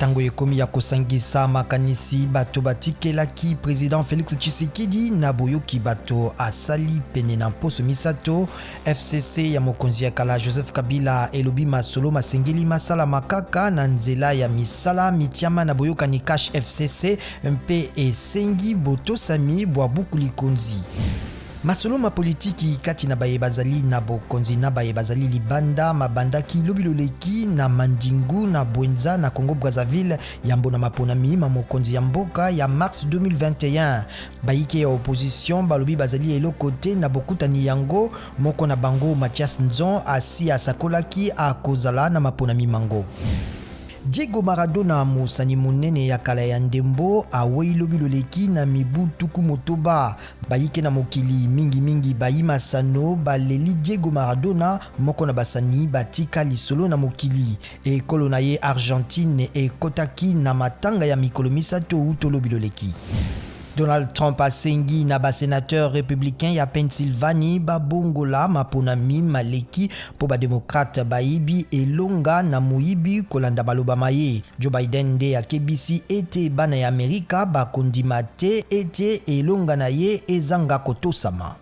Ntango ekomi ya kosangisa makanisi, bato batikelaki President Felix Tshisekedi na boyoki bato asali pene na mposo misato. FCC ya mokonzi ya kala Joseph Kabila elobi masolo masengeli masalama kaka na nzela ya misala mitiama na boyokani CACH FCC mpe esengi botosami bwa buku likonzi. Masolo ma politiki kati na baye bazali na bokonzi na baye bazali libanda mabandaki lobi loleki na Mandingu na Bwenza na Congo-Brazzaville yambo na maponami ma mokonzi ya mboka ya mars 2021. Bayike ya opposition balobi bazali eloko te na bokutani yango. Moko na bango Mathias Nzon asi asakolaki akozala na maponami mango. Diego Maradona, mosani monene ya kala ya ndembo, awei lobi loleki na mibu 60. Bayike na mokili, mingi mingi bayi masano, baleli Diego Maradona, moko na basani batika lisolo na mokili. Ekolo na ye Argentine ekotaki na matanga ya mikolo misato wuto lobi loleki. Donald Trump asengi na ba senateurs republicains ya Pennsylvanie babongola maponami maleki mpo ba democrates bayibi elonga na moyibi kolanda maloba maye. Joe Biden nde akebisi ete bana ya Amerika bakondima te ete elonga na ye ezanga kotosama.